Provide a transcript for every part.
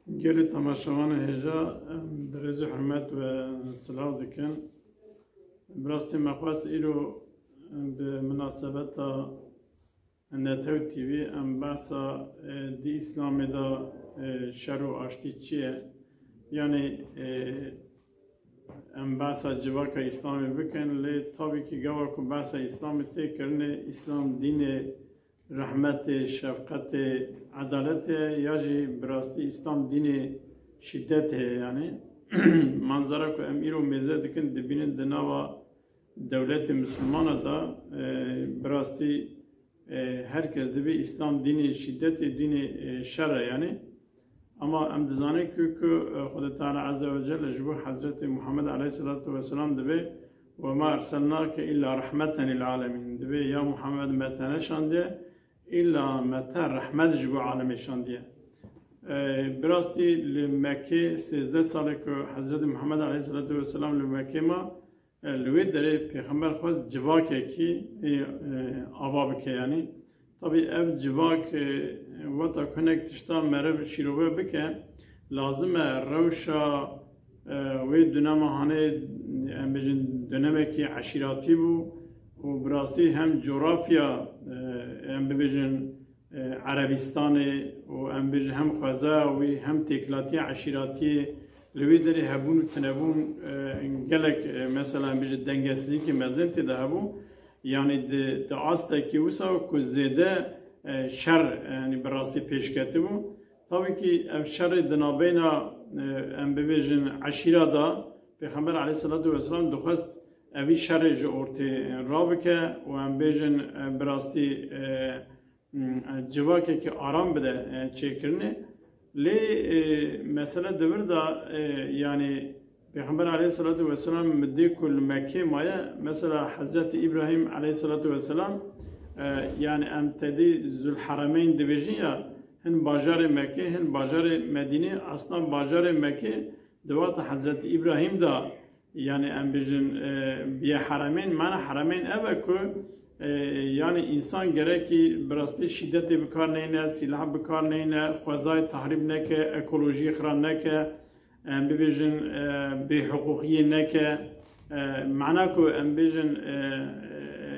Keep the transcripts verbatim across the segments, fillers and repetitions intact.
Gelê temaşevanê hêja, em bi rêz û hurmet we silav dikin. Bi rastî me xwest îro bi minasebeta Netew T V em behsa, e, di Îslamê de, e, şer û aştî çi ye? Yanî, e, em behsa civaka Îslamê bikin, lê tabî kî gava ku behsa Îslamê tê kirinê, Îslam dînê rehmetê, şefqetê, edaletê ya jî bi rastî Îslam dînê şîdetê ye. Yanî manzara ku em îro mêze dikin, dibînin di nava dewletê misilmana de, e, bi rastî, e, her kes dibê Îslam dînê şîdetê, dînê, e, şer e yanî. Ama em dizanin ku, ku, e, Xwedê Teala Azze ve Celle ji bo Hezretê Muhammed aleyhisselatu vesselam dibê, "Ve ma erselnake illa rahmeten lil alemin." Dibê, "Ya Muhammed, me te neşandiye, illa me te rehmet ji bo alemê şandiye." E, bi rastî li Mekkê sêzdeh salê ku Hezretê Muhammed aleyhisselatu vesselam li Mekkê ma, e, li wê derê Pêxember xwest civakekî, e, e, ava bike yanî. Tabî ev civak, e, weta ku hinek tişta meriv şîrove bike, lazim e rewşa, e, wê dunema hanê, em bêjin, dönemekî eşîratî bû û bi rastî hem coğrafya, e, em bibêjin, e, Erebistanê û em bêjin hem xwezaya wî hem têkilatiya eşîratiyê li wê derê hebûn û tinebûn, e, gelek, e, mesela em bêjin dengesizîkî mezin tê de hebû. Yanî di, di astekî wisa ku zêde, e, şer, e, yanî bi rastî pêş ketibû. Tabî kî ev şerê di navbeyna, e, em bibêjin eşîra de Pêxember aleyhisselatu vesselam dixwest evî şerê ji ortê rabike û em bêjin, e, bi rastî, e, civakekî aram bide, e, çêkirinê. Lê, e, mesele di vir de, e, yanî Pêxember aleyhisselatu vesselam mi dê ku li Mekkê maye, mesela Hezretî Îbrahîm aleyhisselatu vesselam, e, yanî em tedî Zulheremeyn dibêjin ya, hin bajarê Mekkê, hin bajarê Medînê, aslan bajarê Mekkê di wexta Hezretî Îbrahîm de, yanî em bêjin, e, biye heremên, mana heremên ev e ku, e, yanî însan gerekî bi rastî şîdetê bi kar neyne, sîlah bi kar neyne, xwezayê tahrîb neke, ekolojiyê xira neke, em bibêjin, e, bêhiqûqiyê neke, e, mana ku em bêjin, e,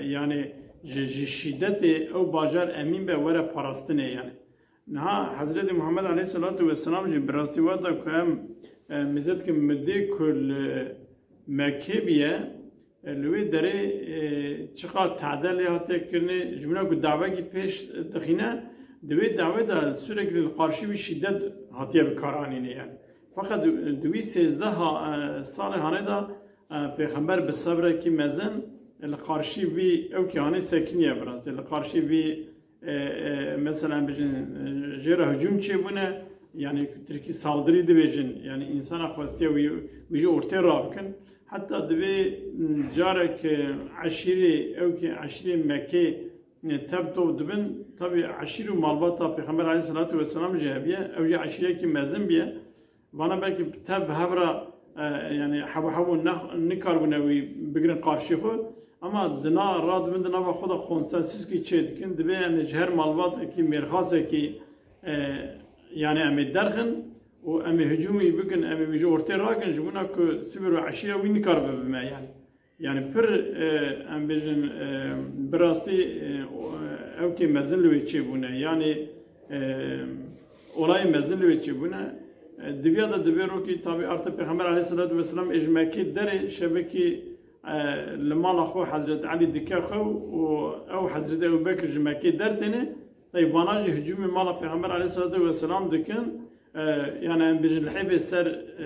e, yanî ji, ji şîdetê ew bajar emîn be were parastinê yanî. Niha Hezretî Muhammed aleyhisselatu vesselam jî bi rastî wexta ku em, e, mêze dikin mi dê ku li Mekkê biye, e, li wê derê, e, çiqas tade lê hatiye kirinê, ji mina ku dawekî pêş dixîne, di wê dawê de sürekli li qarşî wî şîdet hatiye bi kar anînê yani. Fakat di, di wî sêzdeh ha-, e, salê hanê de, e, Pêxember bi sebrekî mezin li qarşî vî ewkê hanê sekiniye bi rastî. Li qarşî vî e, e, mesela em bêjin, e, jê re hicûm çêbûne, yani Tirkî saldırı dibêjin, yani insana xwestiye wî, wî ji ortê rabikin. Heta divê, m, carek, e, eşîrê, ew ki eşîrê Mekkê, e, tev tov dibin, tabi eşîr û malbata Pêxember aleyhissalatu vesselam jî hebiye, ew jî eşîrekî mezin biye. Vana belkî tev bi hev re, e, yani hev û hev û nex-, nikaribûne wî bigirin qarşî xwe. Ama di na radibin di nava xwe de konsensuskî çê dikin. Dibê em ê ji her malbatekî, mêrxasekî, e, yani em ê derxin û em ê hicûmî bikin, em ê wî ji ortê rakin, ji bona ku sivir û eşîra wî nikaribe bi me yani. Yani pir, e, em bêjin, e, bi rastî, e, o, e, ewkê mezin li wê çêbûne. Yani, e, olayê mezin li wê çêbûne. E, diviya de divê rokî tabi artık Pêxember aleyhissalatu vesselam ê ji Mekkê derê şevekî, e, li mala xwe Hezret Elî dike xew û ew Hezret Ebu Bekir ji Mekkê dertêne. Tabi vana jî hicûmê mala Pêxember aleyhissalatu vesselam dikin. E, yani em bêjin li hêvê ser, e,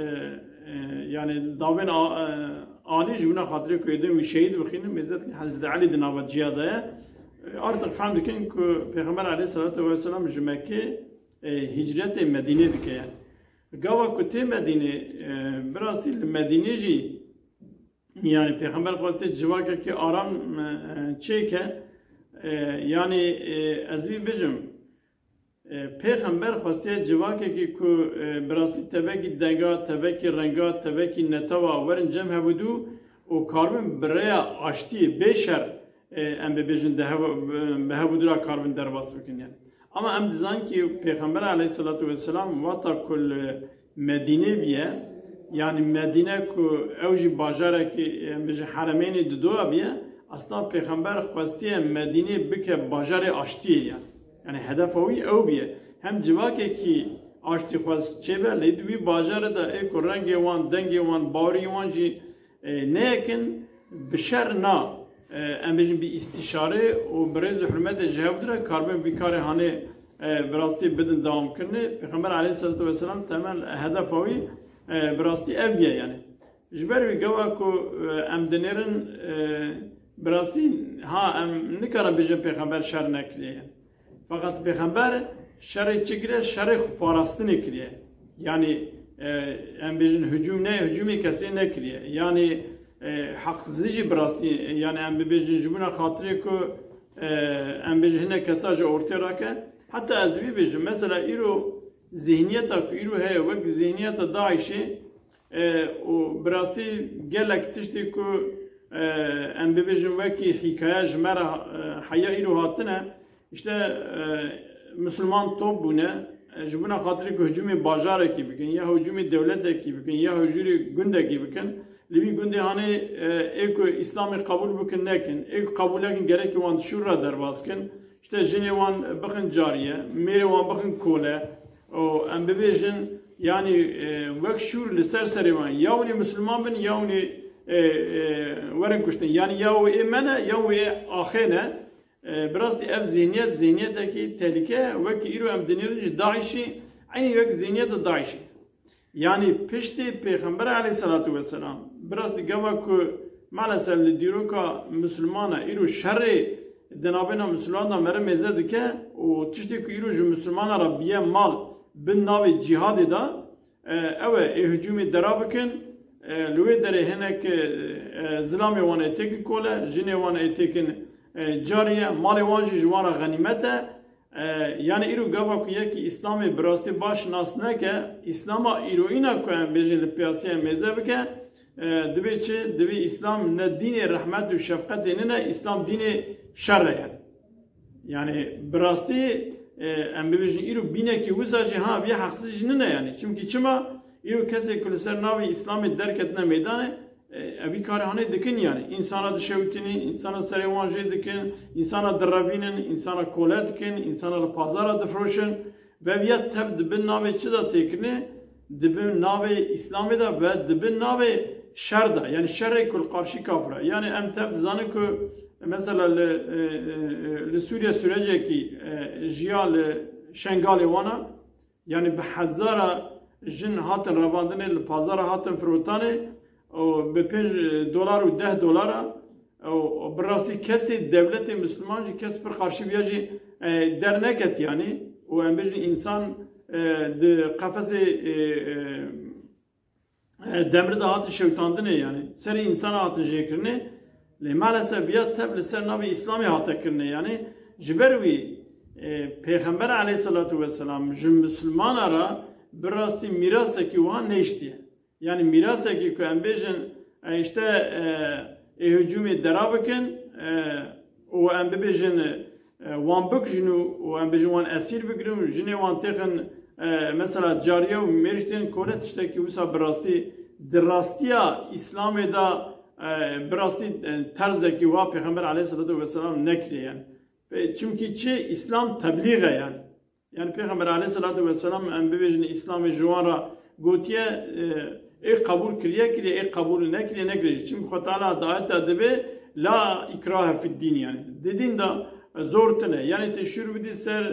e, yani davên a-, e, alî ji wina xatirê ku êdin wî şehîd bixînin, mêzet Hezret Elî di nava ciya de ye. E, artık fehm dikin ku Pêxember aleyhissalatu vesselam ji Mekkê, e, hicretê Medînê dike yani. Gava ku tê Medînê, e, bi rastî li Medînê jî yani Pêxember xwestê civakekî aram, e, çêke, e, yani, e, ez vî bijim, E, Pêxember xwestiye civakekî ku, e, bi rastî tevekî denga, tevekî renga, tevekî netewa werin cem hevûdû û karibin bi rêya aştiyê bê şer, e, em bibêjin di hev-, bi hevûdû re karibin derbas bikin yani. Ama em dizanin ki Pêxember aleyhissalatu vesselam wata ku li Medînê biye, yanî Medîne ku ew jî bajarekî, em bêjin, heremeynê didoya biye, aslında Pêxember xwestiye Medînê bike bajarê aştiyê ye. Yanî hedefa wî ew biye. Hem civakekî aştîxwez çêbe, lê di wî bajarê de ê ku rengê wan, dengê wan, bawerî wan jî e, neyekin bi şer na, e, em bêjin bi îstîşare û bi rêz û hurmetê ji hev dû re karbin vî karê hanê, e, bi rastî bidin dewamkirinê. Pêxember aleyhissalatu vesselam temel hedefa wî, e, bi rastî ev biye yani. Ji ber wî gava ku, e, em dinêrin, e, bi rastî ha em nikarin bêjin Pêxember şer nekiriye. Feqet Pêxember şerê çi kiriye? Şerê xwe parastinê kiriye. Yanî, e, em bêjin hicûm ne, hicûmê kesê nekiriye. Yanî, e, heqsizî jî bi rastî, e, yanî em bibêjin ji bona xatirê ku, e, em bêjin hinek kesa ji ortê rake. Heta ez vî bêjim, mesela îro zihniyeta ku îro heye wek zihniyeta DAIŞê, e, û bi rastî gelek tiştê ku, e, em bibêjin wekî hîkaye ji me re, e, heya îro hatine, işte, e, Misilman top bûne, e, ji bona xatirê ku hicûmê bajarekî bikin, ya hicûmê dewletekî bikin, ya hicûrê gundekî bikin, li wî gundê hanê, e, ê ku Îslamê qebûl bikin nekin, ê ku qebûl nekin gerekî wan di şûr re derbas kin, işte jinê wan bixin cariye, mêrê wan bixin kole, û em bibêjin, yanî, e, wek şûr li ser serê wan, ya hûn ê misilman bin, ya hûn ê, e, e, werin kuştin. Yanî ya wê ê me ne, ya wê ê axê ne. E, bi rastî ev zihniyet, zihniyetekî tehlîke, wekî îro em dinêrin ji DAIŞî, eynî wek zihniyeta DAIŞê. Yanî piştî Pêxember aleyhissalatu vesselam, bi rastî gava ku maalesef li dîroka misilmana îro şerê di navbêna misilman de meri mêze dike û tiştê ku îro ji misilmana re biye mal bin navê cîhadê de, e, ew e, ê hicûmê dera bikin, e, li wê derê hinek, e, e, zilamê wan ê têkin kole, jinê wan ê têkin, e, cariye, malê wan jî ji wan re xenîmet e. E, yanî îro gava ku yekî Îslamê bi rastî baş nas neke, Îslama îroyîna ku em bêjin li piyasê em mêze bike, e, dibê çi? Dibê Îslam ne dînê rehmet û şefqetê nine, Îslam dînê şer e yani. Yani bi rastî, e, em bibêjin îro bînekî wisa jî ha, vî heqsî jî nine yani. Çimkî çima? Îro kesê ku li ser navê Îslamê derketine meydanê, e, evî karê hanê dikin yani. Însana dişewitînin, însana serê wan jê dikin, însana direvînin, însana kole dikin, însana li pazara difroşin. Ve viya tev di bin navê çi de têkirine? Di bin navê Îslamê de ve di bin navê şer de. Yani şerê ku li qarşî kafir e. Yani em tev dizanin ku mesela li, e, e, e, li Sûriye sürecekî, e, jiya li Şengalê wana, yani bi hezara jin hatin revandinê, li pazara hatin firotanê û bi pênc dolar û deh dolara û bi rastî kesê dewletê Misliman jî kes pir qarşî viya jî, e, derneket yani û em bêjin însan, e, di qefesê, e, e, e, demri de hatin şewtandinê yani. Serê însan hatin jêkirinê. Lê maalesef viya tev li ser navê Îslamê hate kirinê yani. Ji ber wî, e, Pêxember aleyhissalatu vesselam ji Misilmana re bi rastî mîrasekî wiha nehiştiye. Yani mîrasekî ku em bêjin, e, işte, e, ê hicûmê dera bikin, e, û em bibêjin, e, wan bikujin û, û em bêjin wan esîr bigirin û jinê wan têxin, e, mesela cariye û mêr jî tên kole, tiştekî wisa bi rastî, di rastiya Îslamê de, e, bi rastî, e, terzekî wa Pêxember aleyhissalatu vesselam nekiriye yani. Pê, çimkî çi? Îslam teblîx e yani. Yani Pêxember aleyhissalatu vesselam, em bibêjin, Îslamê ji wan re gotiye, e, ê qebûl kiriye, kiriye, ê qebûl nekiriye, nekiriye. Çimkî Xwe Teala di ayeta dibê, "La ikrahe fid din", yani. Di dîn de zor tine. Yani tê şûr bidî ser,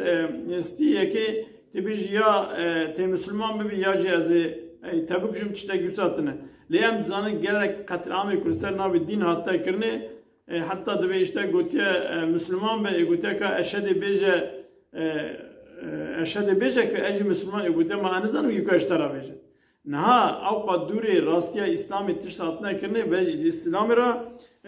e, stî yekê, tê bêjî ya, e, tê misilman bibî ya jî ez ê, e, te bikujim, tiştekî wisa tine. Lê em dizanin gelek qetliamê ku li ser navê dîn hate kirinê, E, heta divê işte gotiye, e, Müslüman be, e, gotiye ka eşhedê bêje, e, e, eşhedê bêje ku ez jî Müslüman, e, gotiye ma ez nizanim ku ez ji te re bêje. Niha ewqa dûrê rastiya Îslamê tişt hatine kirinê ve ji Îslamê re,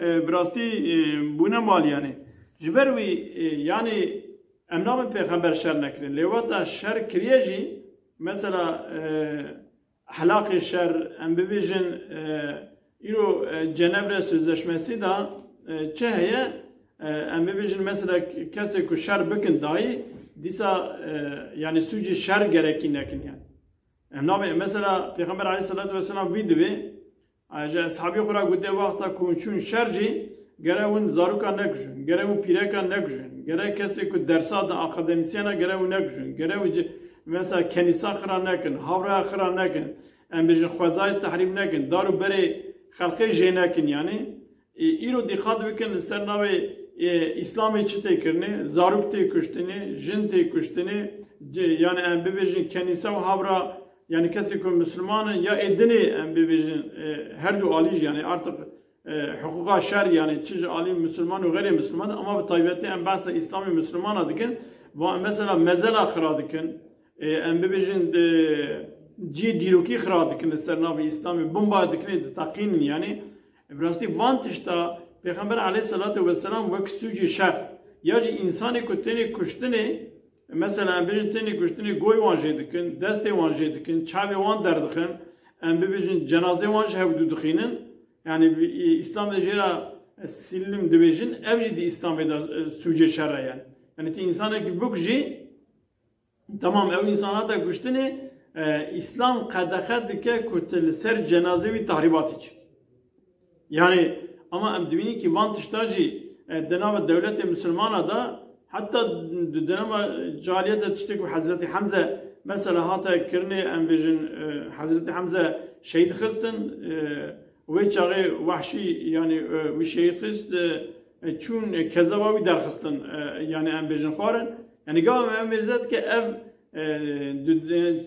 e, bi rastî, e, bûne mal yani. Ji ber wî, e, yani em nabin pêxember şer nekirin. Lê weta şer kiriye jî, mesela, e, Ehlaqê şer, em bibêjin, e, îro, e, Cenevre Sözleşmesi de, e, çi heye? E, em bibêjin mesela k-, kesê ku şer bikin dayî, Dîsa, e, yani sûcê şer gerekî nekin yani. Em nabê, mesela Pêxember aleyhissalatu vesselam vî divê, e, ji eshabê xwe re gotiye, wexta ku hûn çûn şer jî, gere hûn zaroka nekujin, gere hûn pîreka nekujin, gere kesê ku dersa din, akademisyena gere hûn nekujin, gere hûn ci-, mesela kenîsa xira nekin, havraya xira nekin, em bêjin xwezayê tehrîm nekin, dar û berê xelqê jê nekin yani. E, îro dîqat bikin li ser navê, e, Îslamê çi tê kirinê, zarok tê kuştinê, jin tê kuştinê, ce-, yani em bibêjin kenîsa û havra, yani kesê ku misilman in ya ê dinê em bibêjin, e, her du alî jî yani artık, e, hiqûqa şer yani çi ji alî misilman û xeyrê misilman ama bi taybetî em behsa Îslamê misilmana dikin, va mesela mezela xira dikin, e, em bibêjin, e, cihê dîrokî xira dikin li ser navê Îslamê, bomba dikin, diteqînin yani. Bi rastî van tişta Pêxember aleyhissalatu vesselam wek sûcê şer ya jî însanê ku tênê kuştinê, mesela em bêjin tênê kuştinê goy wan jê dikin, destê wan jê dikin, çavê wan derdixin, em bibêjin cenazê wan ji hevdû dixînin, yani bi-, Îslam de jê re sillim dibêjin, ev jî di Îslamê de, e, sûcê şer e yani. Yani tê însanekî bikujî, Tamam, ew însan hate kuştinê, e, Îslam qedexe dike ku tu li ser cenazê wî tahrîbatê çi. Yani, ama em dibînin ki van tişta jî, e, di nava dewletê misilmana de, heta di, di nava cahiliyet de tiştê ku Hezretî Hemze mesela hate kirinê, em bêjin, e, Hezretî Hemze şehîd xistin, e, Wê çaxê Wehşî, yani, e, wî şehîd xist, e, e, çûn, e, kezeba wî derxistin, e, yani em bêjin xwarin. Yani gava me em mêze dike ev, e, di, di,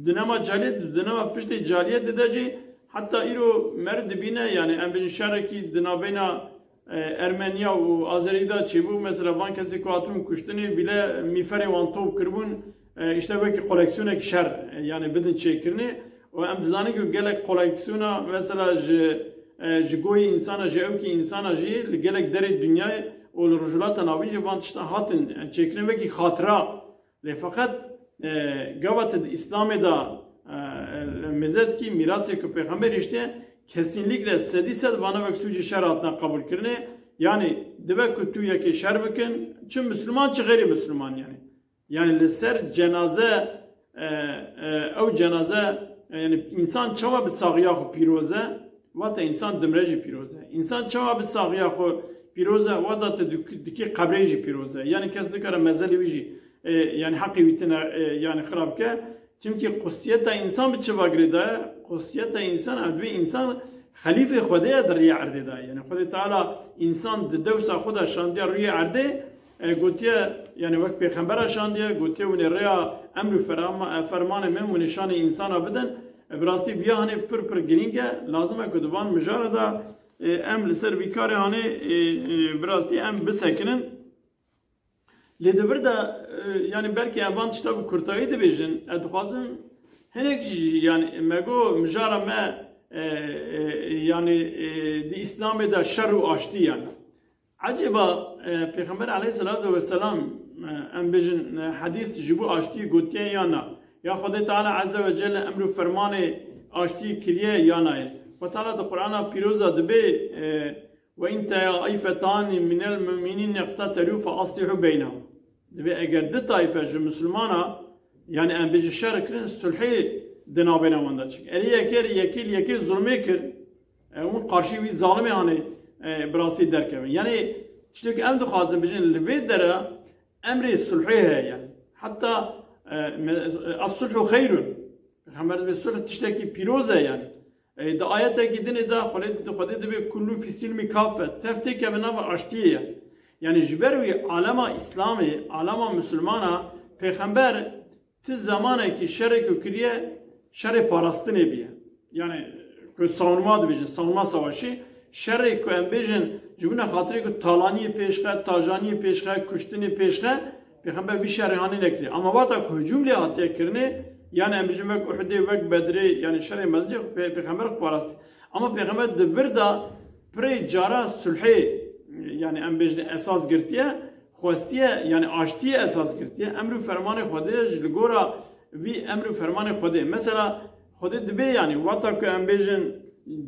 di nema cahiliyet, di nema piştê cahiliyet de jî heta îro mer dibîne, yani em bêjin şerekî di navbeyna, e, Ermeniya û Azerî de çêbû. Mesela van kesê ku hatibûn kuştinê bîle mîferê wan top kiribûn, e, işte wekî koleksiyonekî şer, e, yani bidin çêkirinê. Û em dizanin ku gelek koleksiyona mesela ji, e, ji goyê însana, ji ewkî însana jî li gelek derê dinyayê û li Rojhilata Navîn jî van tiştan hatin, e, çêkirin wekî xatira. Lê feqet, e, gava tu di Îslamê de, e, e, mêze dikî mîrasê ku Pêxember hiştiye, kesînlikle sedî sed vana wek sûcê şer hatine qebûlkirinê. Yani dibe ku tu yekê şer bikin, çi Misliman, çi xeyrê Misliman yani. Yani li ser cenaze, e, e, ew cenaze, e, yani însan çawa bi saxiya xwe pîroz e, wate însan dimre jî pîroz e. Însan çawa bi saxiya xwe pîroz e, wata tu dik-, dikî qebrê jî pîroz e. Yani kes nikare mezelê wî jî, e, yani heqê wî tine, e, yani xira bike. Çimkî qusiyeta însan bi çi va girêdaye? Qusiyeta însan, em dibê însan xelîfê Xwedê ye di riyê erdê de. Yani Xwedê Teala însan di dewsa xwe de şandiye rûyê erdê, e, gotiye, yani wek pêxembera şandiye, gotiye, hûn ê rêya emr û ferama-, e, fermanê min, hûn ê şanê însana bidin. E, bi rastî viya hanê pir pir girîng e. Lazim e ku di van mijara de, e, em li ser vî karê hanê, e, e, bi rastî em bisekinin. Lê di vir de, e, yani belkî em van tişta bi kurtayî dibêjin. Ez dixwazim hinek jî, yani me got mijara me, e, e, yani, e, di Îslamê de şer û aştî yani. Ecêba, e, Pêxember aleyhisselatu vesselam, e, em bêjin, e, hedîs ji bo aştiyê gotiye ya na? Ya Xwedê Teala Azze ve Celle emr û fermanê aştiyê kiriye ya nayê? Xwedê Teala di Qur'ana Pîroz de dibê, e, "Ve in taifetani minel mu'minîne iqtetelû fe aslihû beynehum." Dibê eger du taife ji Misilmana, yani em bêjin şer kirin, sulhê di navbeyna wan de çik. Erê yekê, yekê li yekê zulmê kir, e, hûn qarşî wî zalimê hanê, e, bi rastî derkevin. Yani tiştek em dixwazin bijin li vê dere emrê sulhê heye yani. Heta, e, me-, e, "Es-sulhu xeyrun." Pêxember dibê sulh tiştekî pîroz e yani. E, di ayetekî dinê de Xwedê, Xwedê dibê "Kullu fî silmi kaffe." Tev têkeve nava aştiyê ye. Yani ji ber wî alema Îslamê, alema Misilmana, Pêxember ti zemanekî şerê ku kiriye, şerê parastinê biye. Yani ku savunma dibêjin, savunma savaşî, şerê ku em bêjin, ji bûna xatirê ku talaniyê pêşxe, tajaniyê pêşxe, kuştinê pêşxe, Pêxember vî şerê hanê nekiriye. Ama wata ku hicûm lê hatiye kirinê, yani em bijin wek Uhudê, wek Bedrê, yani şerê mezin jî pê-, Pêxember xwe parastî. Ama Pêxember di vir de pirê cara sulhê, yani em bêjin esas girtiye, xwestiye, yani aştiyê esas girtiye. Emr û fermanê Xwedê ji li gora vî emr û fermanê Xwedê. Mesela Xwedê dibê yani wata ku em bêjin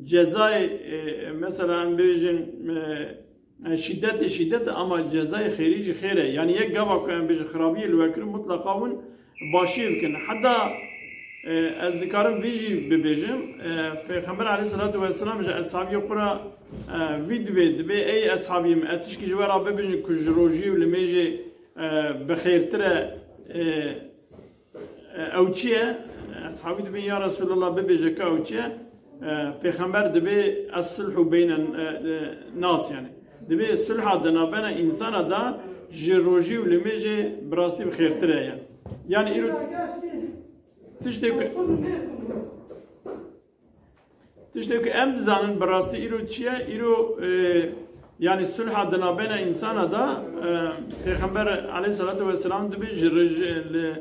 cezayê, e, mesela em bêjin, e, E, şîdetê şîdet e, ama cezayê xêrî jî xêr e. Yanî yek gava ku em bêjin xirabiyê li we kirin, mutleqa hûn başiyê bikin. Heta, e, ez dikarim vî jî bibêjim. E, Pêxember aleyhisselatu vesselam ji eshabiyê xwe re, e, vî dibê, dibê, ey eshabiyê min, ez tişkî ji we re bibêjim ku ji rojî û limêjê, e, bi xêrtir e, e, E, ew çi ye? Eshabî dibên, ya Resulallah, bibêje ka ew çi ye? E, Pêxember dibê, "Es-sulhu beyne, e, e, nas", yani. Dibê sulha di navbena însana da ji rojî û limêjê bi rastî bi xêrtir e, yani. Yani îro tiştê ku Tiştê ku em dizanin bi rastî îro çi ye? Îro, e, yani sulha di navbena însana da, e, Pêxember aleyhissalatu vesselam dibê ji, ji, li,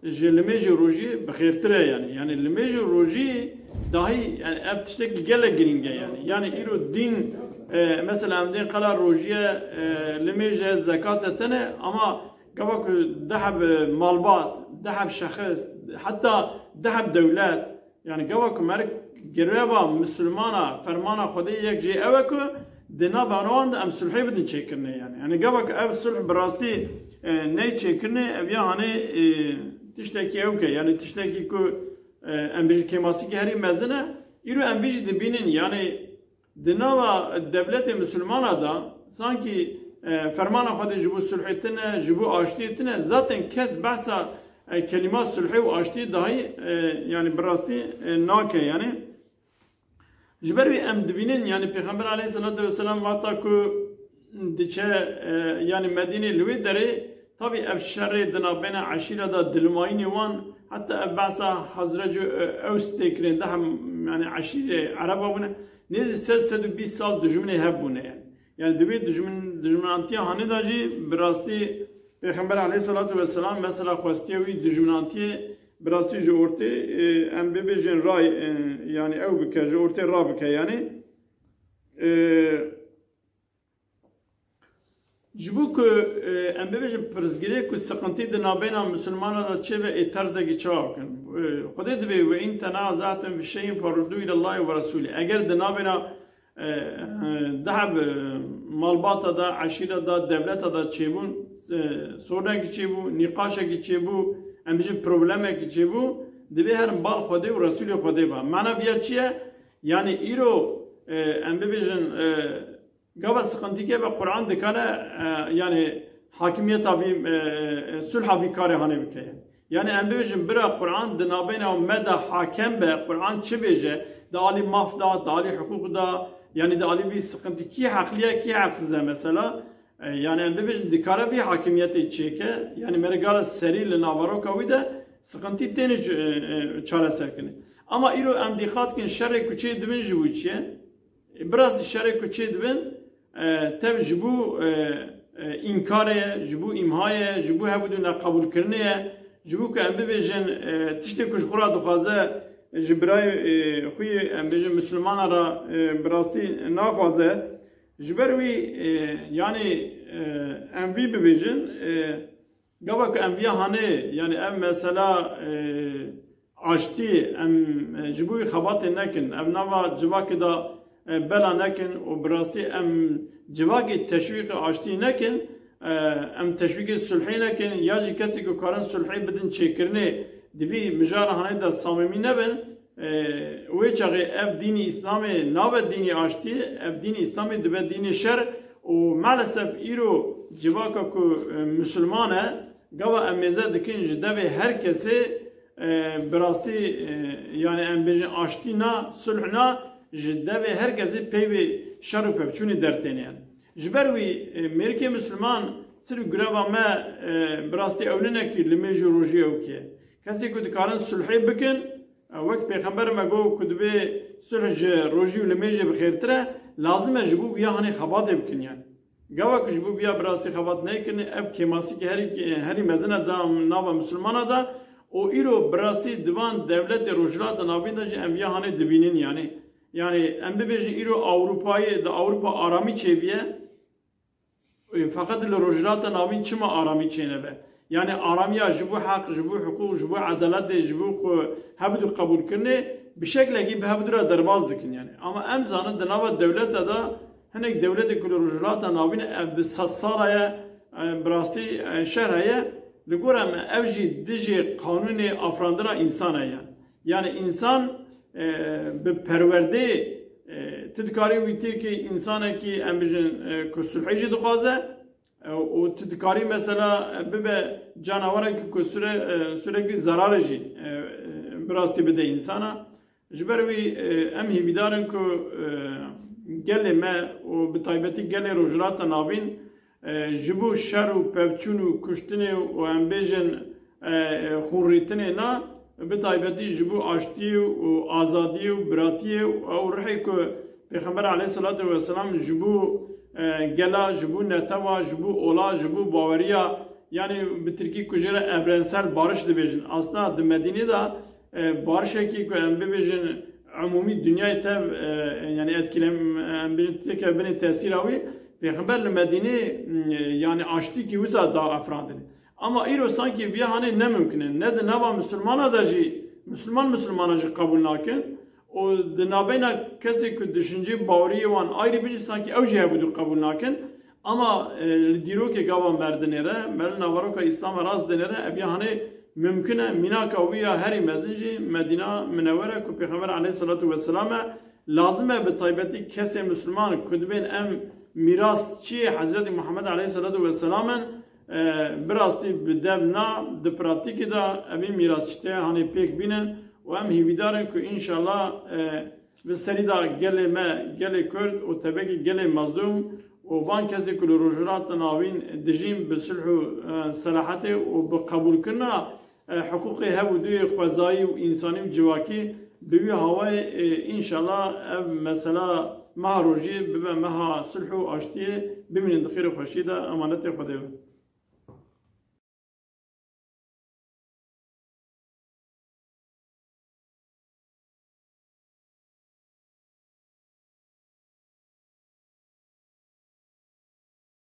ji limêj û rojî bi xêrtir e yani. Yani limêj û rojî dahî, yani ev tiştek gelek girîng e yani. Yani îro dîn, e, mesela em dên qala rojî ye, e, limêj e, zekat e tene, ama gava ku du heb malbat, du heb şexis, heta du heb dewlet, Yani gava ku meriv gireva misilmana, fermana Xwedê yek jê ew e ku di navbera wan de em sulhê bidin çêkirinê yani. Yani gava ku ev sulh bi rastî, e, ney çêkirinê, ev ya hanê, e, tiştekî ew ke, yani tiştekî ku, e, em bêjin kêmasîkî herî mezin e, îro em vî jî dibînin yani. Di nava dewletê misilmana de sankî, e, fermana Xwedê ji bo sulhê tine, ji bo aştiyê tine, zaten kes behsa, e, kelîma sulhê û aştiyê dahî, e, yani bi rastî, e, nake yani. Ji ber wî em dibînin yani Pêxember aleyhisselatu vesselam wexta ku diçe, e, yani Medînê li wê derê, tabî ev şerê di navbeyna eşîra de dilimayînê wan, heta ev behsa Hazrec û, e, Ews tê kirin, de hem yani eşîrê Ereba bûne. Nêzî sed, sed û bîst sal dijminê hev bûne yani. Yani di wê dijmin-, dijminantiya hanê de jî bi rastî Pêxember aleyhissalatu vesselam mesela xwestiye wî dijminantiyê bi rastî ji ortê, e, em bibêjin ray, e, yani ew bike, ji ortê rabike yani. E, Ji bo ku, e, em bibêjin pirsgirêk û siqintî di navbeyna misilmanan de çêbe, ê terzekî çawa bikin? E, Xwedê dibê, "Ve in tenazatum fi şeyin feruddu ilallahi ve Resulî." Eger di navbeyna, e, e, deheb, e, malbata de, eşîra de, dewleta de çêbûn, e, sorunekî çêbû, nîqaşekî çêbû, em bêjin problemekî çêbû, dibê herin bal Xwedê û Resulê Xwedê ve. Mana viya çi ye? Yani îro, e, em bibêjin, e, Gava siqintî ke ve Quran dikare, e, yani hakimiyeta vî, e, e, sulha vî karê hanê bike. Yani em bibêjin bira Quran di navbeyna me de hakem be, Quran çi bêje, di alî maf da, di alî hiqûq da, yani di alî vî siqintî kî heqlî ye, kî heqsiz e mesela. E, yani em bibêjin dikare vî hakimiyetê çêke, yani me re gare serî li naveroka wî de siqintî têne ç-, e, e, çareser kirin. Ama îro em dîqat kin şerê ku çê dibin ji bo çi ye? Bi rastî şerê ku çêdibin, e, tev ji bo, e, e, înkarê ye, ji bo îmhayê ye, ji bo hevdû neqebûlkirinê ye, ji bo ku em bibêjin, e, tiştê ku ji xwe re dixwaze, ji birayê, e, xwe yê, em bêjin, misilmana re, e, bi rastî naxwaze. Ji ber wî, e, yanî, e, em vî bibêjin, e, Gava ku em viya hanê, yani ev mesela, e, aştî, em, e, ji bo wî xebatê nekin, ev nava civakê de, e, bela nekin û bi rastî em civakê teşwîqê aştî nekin, e, em teşwîqê sulhê nekin, ya jî kesê ku karin sulhê bidin çêkirinê, di vî mijara hanê de samîmî nebin. E, wê çaxê ev dînî Îslamê nabe dînî aştiyê, ev dînî Îslamê dibe dînê şer û maalesef îro civaka ku, e, misilman e, gava em mêze dikin ji devê her kesê, e, bi rastî, e, yani em bêjin aştî na, sulh na, ji devê her kesê peyvê şer û pevçûnê dertêne. Ji ber wî, e, mêrikê misilman sirf greva me, e, bi rastî ew nine ku limêj û rojî ew kê. Kesê ku dikarin sulhê bikin, Wek Pêxember me got ku dibê sulh ji rojî û limêjê bi xêrtir e, lazim e ji bo viya hanê xebatê bikin yani. Gava ku ji bo viya bi rastî xebat nekin, ev kêmasîkî herî, herî mezin e da nava misilmana de û îro bi rastî di van dewletê Rojhilata Navîn de jî em viya hanê dibînin yani. Yani em bibêjin îro Ewropayê, di Ewropa aramî çêbiye, Feqet li Rojhilata Navîn çima aramî çênebe? Yani aramiya ji bo heq, ji bo hiqûq, ji bo edaletê, ji bo xwe hevdu qebûlkirinê bi şeklekî bi hevdu re derbas dikin yani. Ama em zanin di nava dewleta de Hinek dewletê ku li Rojhilata Navîn e, ev bi sedsala ye, e, bi rastî, e, şer heye. Li gora me ev jî dijî qanûnê afirandina însan heye. Yani însan, e, bi perwerdeyê, e, tu dikarî wî têkî însanekî, em bijin, e, ku sulhê jî dixwaze, e, û tu dikarî mesela, e, bibe canawerekî ku süre-, e, sürekli zararê jî, e, e, bi rastî bide însana. Ji ber wî, e, em hêvîdar in ku, e, gelê me û bi taybetî gelê Rojhilata Navîn, e, ji bo şer û pevçûn û kuştinê û em bêjin, e, e, xûnrîtinê na, bi taybetî ji bo aştiyê û azadiyê û biratiyê û ew ruhê ku Pêxember aleyhisselatu vesselam ji bo, e, gela, ji bo netewa, ji bo ola, ji bo baweriya, yani bi tirkî ku jê re evrensel barış dibêjin. Aslında di Medînê de, e, barişekî ku em bibêjin umûmî dinyayê tev, e, yani etkilem-, em bêjin têke binê tesîra wî, Pêxember li Medînê, m, yani aştîkî wisa da efrandinê. Ama îro sankî viya hanê ne mimkin e. Ne di nava misilmana de jî, misilman misilmana jî qebûl nakin. Û di navbeyna kesê ku düşüncê baweriyê wan ayrî bin jî sankî ew jî hevûdû qebûl nakin. Ama, e, li dîrokê gava me dinêre, me li naveroka Îslamê rast dinêre, ev ya hanê mimkin e. Mînaka wî ya herî mezin jî Medîna Minewere ku Pêxember aleyhisselatu vesselam e, lazim e bi taybetî kesê misilman ku dibên em mîrasçiyê Hezretî Muhammed aleyhisselatu vesselam in, e, bi rastî bi dev na, di pratîkê de evî mîrasçîtê hanê pêk bînin û em hêvîdar in ku înşallah, e, bi serî de gelê me, gelê Kurd û tebekî gelê mezlûm û van kesê ku li Rojhilata Navîn dijîn bi sulh û, e, selahetê û bi qebûlkirina, e, hiqûqê hev û duyê xwezayî û însanî û civakî bi wî hawayê, e, înşallah ev mesela meha rojî bibe meha sulh û aştiyê, bimînin di xêr û xweşî de, emanetê Xwedê be.